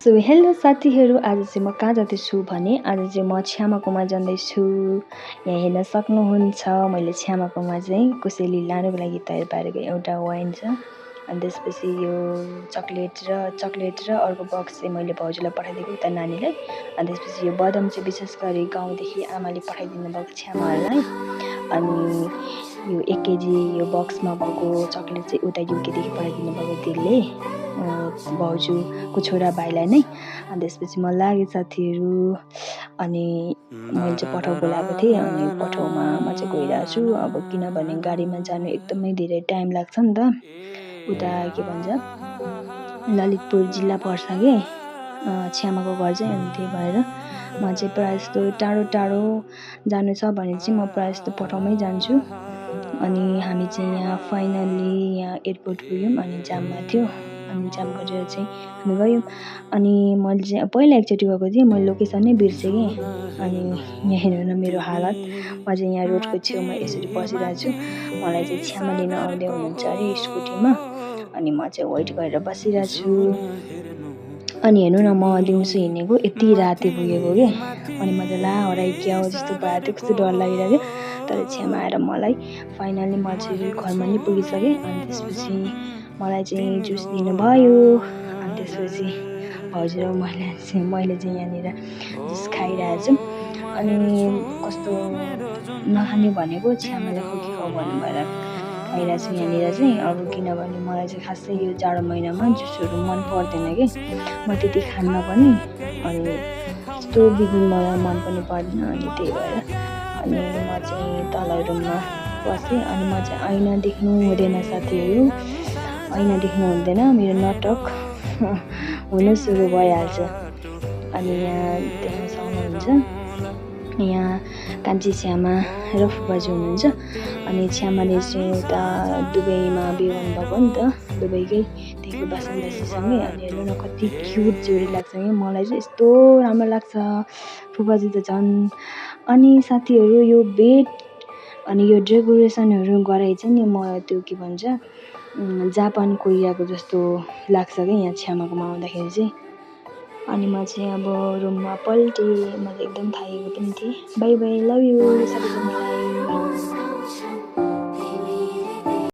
So hello साथीहरू, आज चाहिँ म कहाँ जाँदैछु भने आज चाहिँ म छ्यामाकोमा जाँदैछु। यहाँ हेर्न सक्नुहुन्छ मैले छ्यामाकोमा चाहिँ कोसेली लानुको लागि तयार पारेको एउटा वाइन छ। अनि त्यसपछि यो चक्लेट र अर्को बक्स चाहिँ मैले भाउजूलाई पठाइदिएको उता नानीलाई। अनि त्यसपछि यो बदाम चाहिँ विशेष गरी गाउँदेखि आमाले पठाइदिनु भएको छ्यामाहरूलाई। अनि यो 1 केजी यो बक्समा भएको चक्लेट चाहिँ उता युकेदेखि पठाइदिनु भएको त्यसले भाउजूको छोरा भाइलाई नै। अनि त्यसपछि म लागेँ साथीहरू, अनि मैले चाहिँ पठाउ बोलाएको थिएँ। अनि पठाउमा म चाहिँ गइरहेको छु। अब किनभने गाडीमा जानु एकदमै धेरै टाइम लाग्छ नि त। उता के भन्छ ललितपुर जिल्ला पर्छ कि छ्यामाको घर चाहिँ। अनि त्यही भएर म चाहिँ प्रायः जस्तो टाढो जानु छ भने चाहिँ म प्रायः जस्तो पठाउमै जान्छु। अनि हामी चाहिँ यहाँ फाइनल्ली यहाँ एयरपोर्ट पुग्यौँ। अनि जाममा थियो, अनि जाम गरेर चाहिँ हामी गयौँ। अनि मैले चाहिँ पहिला एकचोटि गएको थिएँ, मैले लोकेसन नै बिर्सेँ कि। अनि यहाँ हेर्नु न मेरो हालत, म चाहिँ यहाँ रोडको छेउमा यसरी बसिरहेको छु। मलाई चाहिँ छ्यामा लिन आउँदै हुनुहुन्छ अरे स्कुटीमा। अनि म चाहिँ वेट गरेर बसिरहेको छु। अनि हेर्नु न, म दिउँसो हिँडेको यति राति पुगेको कि। अनि म चाहिँ हराइ क्या हो जस्तो भएको थियो, कस्तो डर लागिरहेको थियो। तर छ्यामा आएर मलाई फाइनल्ली म चाहिँ घरमा नि पुगिसकेँ। अनि त्यसपछि मलाई चाहिँ जुस दिनुभयो। अनि त्यसपछि भाउजू र मैले चाहिँ यहाँनिर जुस खाइरहेको छु। अनि कस्तो नखाने भनेको छ्यामाले खोकी खाऊ भन्नुभएर खाइरहेको छु यहाँनिर चाहिँ। अब किनभने मलाई चाहिँ खासै यो जाडो महिनामा जुसहरू मन पर्दैन कि, म त्यति खान्न पनि। अनि यस्तो बिग्रिन मलाई मन पनि पर्दैन। अनि त्यही भएर अनि म चाहिँ तल रुममा बसेँ। अनि म चाहिँ ऐना देख्नु हुँदैन साथीहरू, ऐना देख्नु हुँदैन, मेरो नाटक हुनु सुरु भइहाल्छ। अनि यहाँ देख्न सक्नुहुन्छ यहाँ कान्छी छ्यामा र फुपाजू हुनुहुन्छ। अनि छ्यामाले चाहिँ उता दुबईमा बिहे हुनुभएको नि त, दुबईकै त्यहीको बासिन्दासँगै। अनि हेर्नु न कति क्युट जोडी लाग्छ कि, मलाई चाहिँ यस्तो राम्रो लाग्छ। फुपाजू त झन्। अनि साथीहरू यो बेड अनि यो डेकोरेसनहरू गराइ चाहिँ नि म त्यो के भन्छ जापान कोरियाको जस्तो लाग्छ कि यहाँ छ्यामाकोमा आउँदाखेरि चाहिँ। अनि म चाहिँ अब रुममा पल्टेँ, मैले एकदम थाकेको पनि थिएँ। बाई बाई, लभ यु सबैजनालाई।